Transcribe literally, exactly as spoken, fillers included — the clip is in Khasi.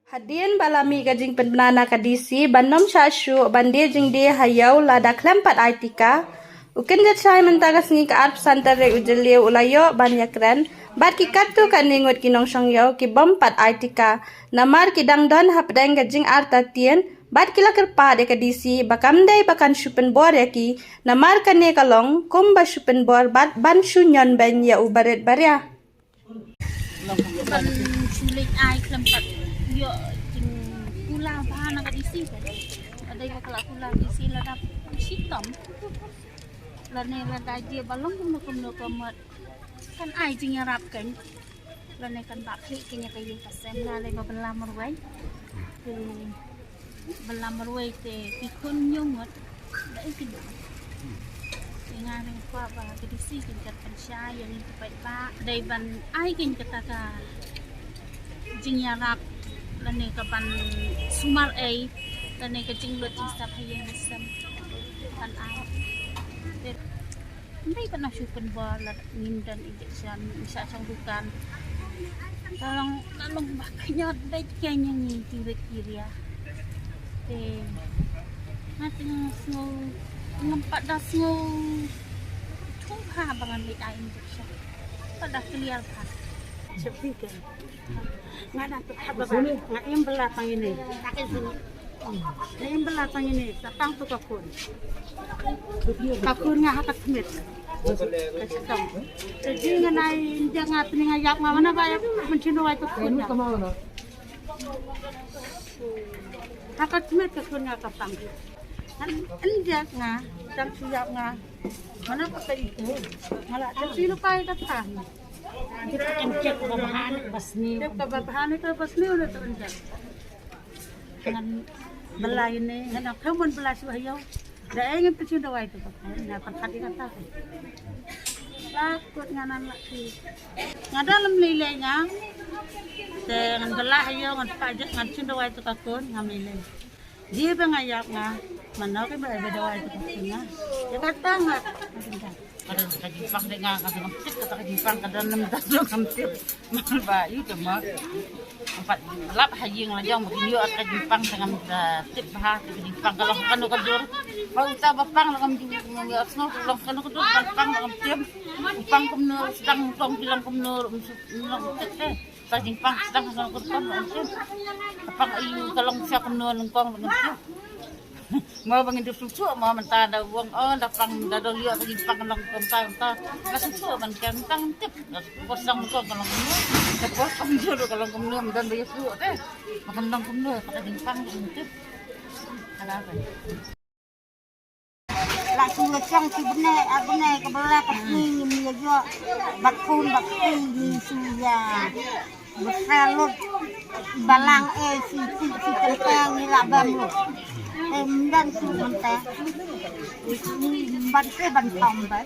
Hadien ba la mih ka jingpynbna na ka D C ban nym shah shuh ban die jingdie ha ïew lada khlem pat ai tika, u kynjat shai mynta ka sngi ka arphew san tarik u Jylliew u la ïoh ban ïakren bad ki katto katne ngut ki nongshong ïew ki bym pat ai tika namar ki dang don hapdeng ka jingartatien, bad ki la kyrpad ïa ka D C ba kam dei ba kan shu pynbor ïa ki namar kane ka long kumba shu pynbor bad ban shu ñion beiñ ïa u barit baria. Ban shu leit ai khlem pat ïoh jingkular bha na ka D C. Ka dei ba ka la kular D C lada shitom, lane lada jia ba long kumno kumno ka mut, kan ai jingïarap kan, lane kan bapli kan ïa ka ïing ka sem. Nga lei ba bylla marwei. Te bylla marwei te ki khun hynñiew ngut. Da i ki nang. Te nga ring kwah ba ka D C kan kat pynshai ïa ngi ki paidbah, dei ban ai kan kata ka jingïarap lane ka ban sumar ei lane ka jinglut jingsep ha ïing ha sem, kan ai. Te Ndai ka na shu pynbor la ngim don injection, ngim shah shong dukan. Ka long, ka long ba ka ñiot beit ka ñiang ngi ki wet ki ria. Te nga teng sngew, ngam pat da sngew thung bha ba ngan leit ai injection. Pat da clear bha. Sepi kan. Nga da tu haba ba nga im bela tang ini. Nga im bela tang ini, sa tang tu ka khun. Ka khun nga ha ka smit. Ka sitong. Te ji nga nai injek nga tni nga ïap nga mana ba ïap, mynchino wai tu khun nga. Ha ka smit ka khun nga ka pang. An injek nga, tang su ïap nga. Mana pa ka itu. Nga la tang su ïap ka tang. Tip ka injek ka ba bha ne ka ba sniew. Tip ka ba bha ne ka ba sniew na tu injek. Ngan bela ini, ngan kham bela shu ha ïew. Da ei ngan pynshim dawai tu ka khun, nga pyrkhat ïa kata. La kut ngan nang la ki. Nga da lem lei lei nga. Te ngan bela ha ïew, ngan pynshim dawai tu ka khun, ngam lei lei. Ji ba nga ïap nga, mano ki ba ei ba dawai tu ka khun nga. Ïa kata nga. Ka don ka jingpang de nga, ka ngam tip kata ka jingpang, ka don nam da ngam tip. Mal ba ïu te ma. Empat lap ha ïing la jong ba ïu ka jingpang te ngam da tip bha ka jingpang ka long kano ka dur. Ba uta ba pang la ngam ju ngam ïohsngew ka long kano ka dur, ba pang la ngam tip. Pang kumno sdang kong ki long kumno, um suk long tip te. Ka jingpang sdang kano ka dur, ba ngam tip. Pang ïu ka long sha kumno nyngkong, ba ngam tip. Mo ba ngin dup suk suk, mo mynta da wong, oh, da pang da dol ïoh ka jingpang ka long kumta kumta. Ka suk suk ban ken tang tip. Ko sdang ko ka long kumno. Ka por kam jur ka long kumno, mynta da ïoh suk te. Ba kan long kumno, ba ka jingpang ka long tip. Ala ba. La shu la chang shu bne, a bne ka bala ka pni ni mi ïoh. Ba khun ba pni ni shu ïa. Ba sa lut balang e si si si kenteng ni la bam lut. Em dan su menta. Ban ke ban tom ba.